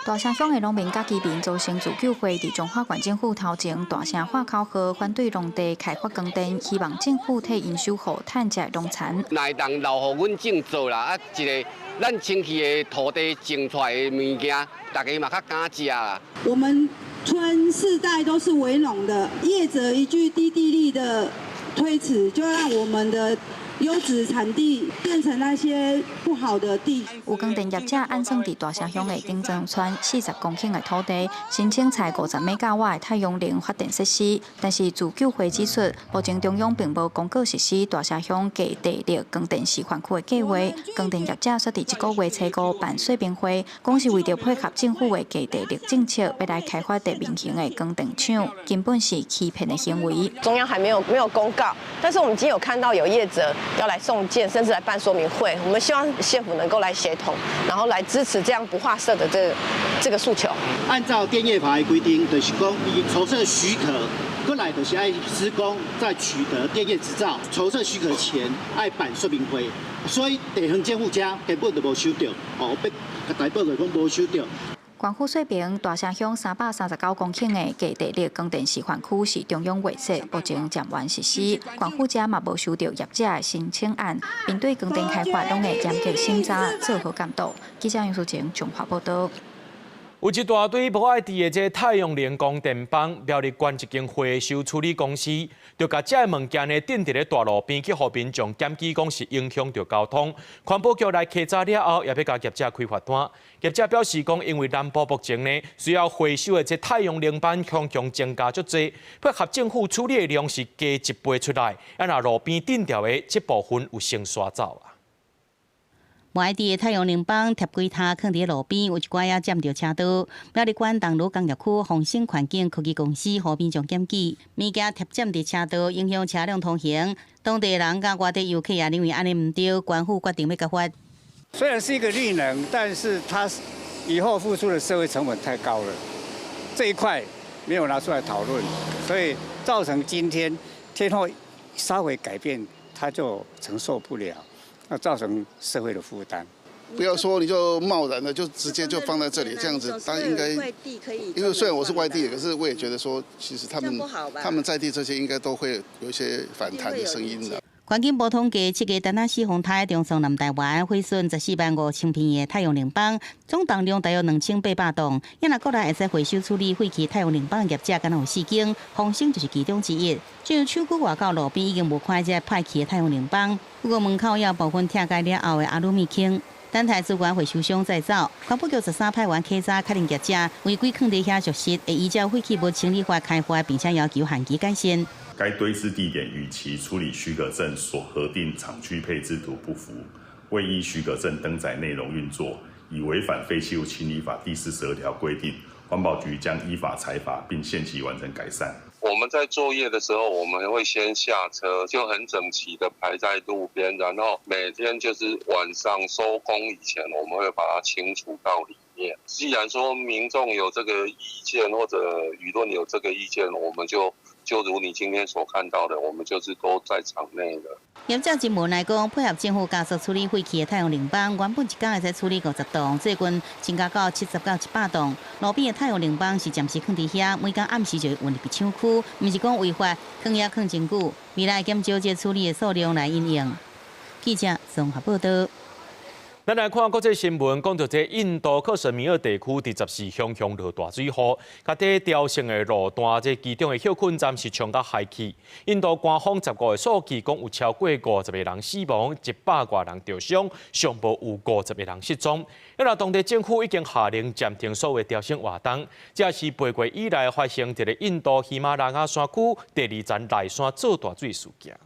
大城鄉的農民佮居民組成自救會，佇彰化縣政府頭前大聲喊口號，反對農地開發光電，希望政府替𪜶守護趁食農田。若會當留予阮種作啦，啊，一个咱清氣的土地種出來的物件，大家嘛較敢食啦。我們村世代都是為農的，業者一句低地利的推辭，就讓我們的優質產地變成那些不好的地。有光電業者按算佇大城鄉的頂莊村40公頃的土地，申請採50兆瓦的太陽能發電設施，但是自救會指出，目前中央並無公告實施大城鄉低地力光電示範區的計劃。光電業者煞佇這個月初五辦說明會，講是為著配合政府的低地力政策，欲來開發地面型的光電廠，根本是欺騙的行為。中央還沒有公告，但是我們已經有看到有業者要來送件，甚至來辦說明會。我們希望縣府能夠來協同，然後來支持這樣不劃設的這個訴求。按照電業法的規定，就是講你籌設許可，過來就是愛施工，再取得電業執照。籌設許可前愛辦說明會，所以地方政府遮根本就無收著，哦，欲共大報告講無收著。官府說明，大城鄉339公頃的低地力光電示範區是中央劃設，目前暫緩實施。縣府遮嘛無收著業者的申請案，面對光電開發，攏會嚴格審查，做好監督。記者楊淑晴綜合報導。有一大堆無愛佇的這太陽能光電板，苗栗縣一間回收處理公司，就共這个物件呢釘佇咧大路邊，去予民眾檢舉，講是影響著交通。環保局來稽查了後，也欲共業者開罰單。業者表示講，因為南部目前呢需要回收的這太陽能板強強增加足濟，配合政府處理的量是加一倍出來，啊若路邊釘著的這部分有先徙走啊。無愛佇的太陽能板貼幾塔，囥佇路邊，有一寡也佔著車道。苗栗縣東蘆工業區豐盛環境科技公司予民眾檢舉，物件貼佔佇車道，影響車輛通行。當地人佮外地遊客也認為按呢毋對，縣府決定欲共罰。雖然是一個綠能，但是它以後付出的社會成本太高了，這一塊沒有拿出來討論，所以造成今天天候稍微改變，它就承受不了。那造成社會的負擔。不要說你就貿然的就直接就放在這裡這樣子，他應該，因為雖然我是外地，可是我也覺得說，其實他們在地這些應該都會有一些反彈的聲音的。環境部統計，七月單仔四風颱中送南台灣毀損145,000片的太陽能板，總重量大約2800磅。也若國內會使回收處理廢棄太陽能板業者，敢若有四間，豐盛就是其中之一。進入廠區外口路邊已經無看這歹去的太陽能板，不過門口也有部分拆解了後的阿魯米坑。等待資源回收商載走，環保局13派員稽查確認業者違規囥佇遐屬實，會依照廢棄物清理法開罰，並且要求限期改善。該堆置地點與其處理許可證所核定廠區配置圖不符，未依許可證登載內容運作，已違反廢棄物清理法第42條規定，環保局將依法裁罰，並限期完成改善。我們在作業的時候，我們會先下車，就很整齊的排在路邊，然後每天就是晚上收工以前，我們會把它清除到裡面。既然說民眾有這個意見或者輿論有這個意見，我們就如你今天所看到的，我們就是都在場內的。業者真無奈講，配合政府加速處理廢棄的太陽能板，原本一工會使處理50棟，最近增加到70到100棟。路邊的太陽能板是暫時囥佇遐，每工暗時就會運入去廠區，毋是講違法，囥遐囥真久，未來減少這處理的數量來因應。記者綜合報導。咱來看國際新聞，講著這印度克什米爾地區佇14雄雄落大水雨，共這朝聖的路段，這其中的歇睏站是沖甲海去。印度官方15的數據講有超過50個人死亡，100外人著傷，上無有50個人失蹤。啊，當地政府已經下令暫停所有朝聖活動，這是八月以來發生佇咧印度喜馬拉雅山區第二層內山做大水事件。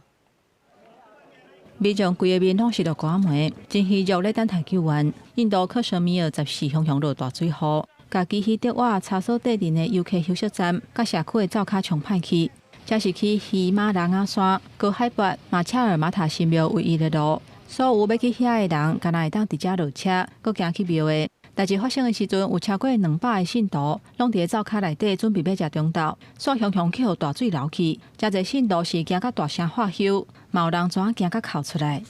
民眾規个面攏是落瓜糜，真虛弱咧等待救援。印度克什米爾14雄雄落大水雨，共基希德瓦查索底鎮的遊客休息站，佮社區的灶跤沖歹去。這是去喜馬拉雅山高海拔馬切爾馬塔神廟唯一的路。所有欲去遐的人，敢若會當佇遮落車，閣行去廟的。代誌發生的時陣，有超過200个信徒，攏佇咧灶跤內底準備欲食中晝，煞雄雄去予大水流去，誠濟信徒是驚甲大聲喝休，嘛有人怎仔驚甲哭出來。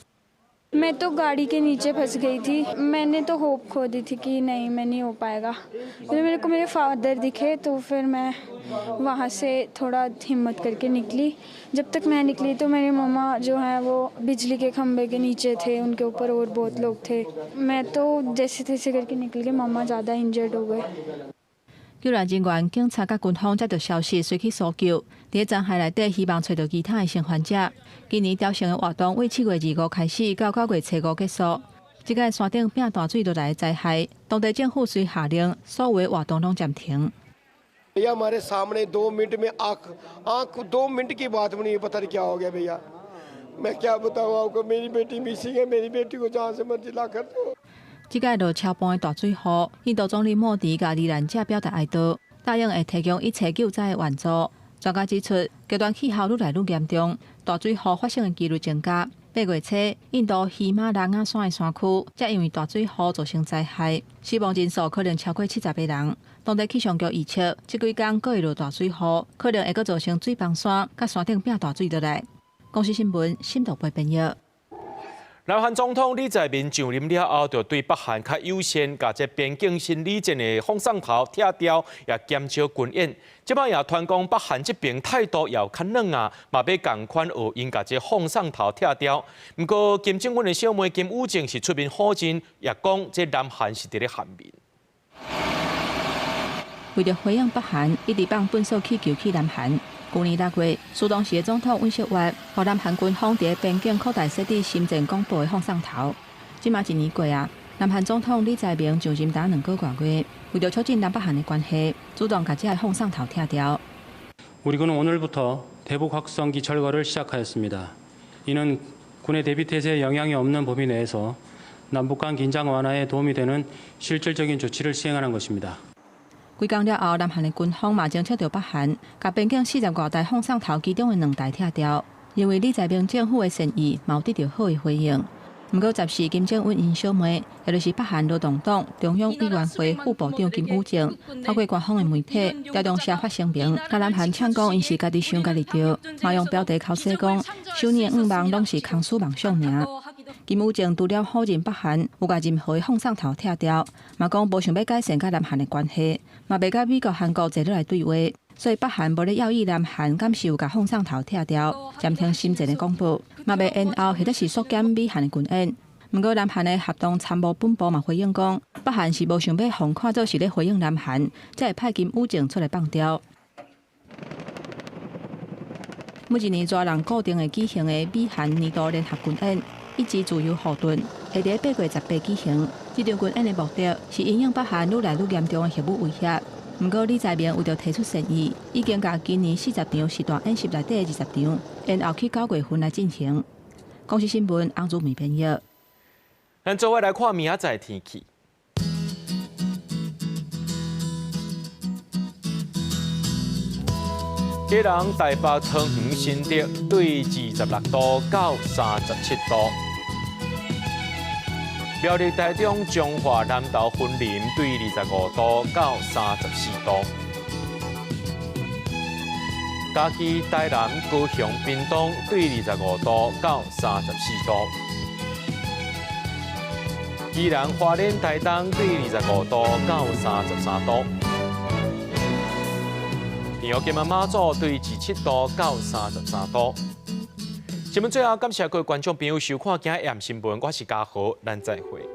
मैं तो गाड़ी के नीचे फंस गई थी। मैंने तो होप खो दी थी कि नहीं, मैं नहीं हो पाएगा। फिर मेरे को मेरे फादर दिखे तो फिर मैं वहाँ से थोड़ा हिम्मत करके निकली। जब तक मैं निकली तो मेरे मम्मा जो हैं वो बिजली के खंभे के नीचे थे, उनके ऊपर और बहुत लोग थे। मैं तो जैसे तैसे करके निकल गई, मम्मा ज़्यादा इंजर्ड हो गए。救援人員、警察佮軍方接到消息，隨去搜救。佇咧殘骸內底，希望揣著其他的生還者。今年朝聖的活動為7月25開始，到9月初五結束。這個山頂變大水落來的災害，當地政府遂下令所有的活動攏暫停。 भैया, हमारे सामने 2 मिनट में आँख आँख 2 मिनट की बात बनी, पता नहीं क्या हो गया। भैया, मैं क्या बताऊँ आपको, मेरी बेटी मिसिंग है, मेरी बेटी को जहाँ से मर्जी ला कर दो。這擺落超磅的大水雨，印度總理莫迪共罹難者表達哀悼，答應會提供一切救災的援助。專家指出，極端氣候愈來愈嚴重，大水雨發生的幾率增加。8月初，印度喜馬拉雅山的山區，才因為大水雨造成災害，死亡人數可能超過70個人。當地氣象局預測，這幾工閣會落大水雨，可能會閣造成水崩山，佮山頂變大水落來。公視新聞，新道播編譯。南韓總統李在明上任了後，就對北韓較友善，共這邊境心理戰的放送頭拆掉，也減少軍演。這擺也傳講北韓這邊態度也有較軟啊，嘛欲仝款學𪜶共這放送頭拆掉。毋過金正恩的小妹金與正是出面否認，也講這南韓是佇咧陷眠。為著回應北韓，一直放糞掃氣球去南韓。舊年6月，當時的總統尹錫悅，予南韓軍方佇邊境擴大設置深戰廣播的放送頭。這馬一年過啊，南韓總統李在明上任達2個外月，為著促進南北韓的關係，主動共這个放送頭拆掉。 우리 군은 오늘부터 대북 확성기 철거를 시작하였습니다. 이는 군의 대비 태세에 영향이 없는 범위 내에서 남북 간 긴장 완화에 도움이 되는 실질적인 조치를 시행하는 것입니다. 幾工了後，南韓的軍方嘛偵測著北韓，共邊境40外台放送頭其中的2台拆掉，認為李在明政府的善意嘛有得著好的回應。毋過14金正恩𪜶小妹，也就是北韓勞動黨中央委員會副部長金與正，透過官方的媒體調動社發聲明，共南韓嗆講𪜶是家己想家己著，嘛用標題剾洗講，首爾的願望攏是空思夢想爾。金與正除了否認北韓有共任何的放送頭拆掉，嘛講無想欲改善佮南韓的關係，嘛袂佮美國、韓國坐落來對話，所以北韓無咧猶豫南韓敢是有共放送頭拆掉，暫停心戰的廣播，嘛袂延後或者是縮減美韓的軍演。毋過南韓的合同參謀本部嘛回應講，北韓是無想欲予看做是咧回應南韓，才會派金與正出來放調。每一年熱人固定會舉行的美韓年度聯合軍演，一支自由護盾，會佇8月18舉行。這場軍演的目的是因應北韓愈來愈嚴重的核武威脅。毋過李在明為著提出善意，已經共今年40場實彈演習內底的20場，延後去9月份來進行。公視新聞翁祖美編譯。咱做伙來看明仔載天氣。基隆、台北、桃園、新竹對26度到37度。苗栗、台中、彰化、南投、雲林對25度到34度。嘉義、台南、高雄、屏東對25度到34度。宜蘭、花蓮、台東對25度到33度。屏東、金門、馬祖對27度到33度。新聞最後，感謝各位觀眾朋友收看今日新聞，我是嘉豪，咱再會。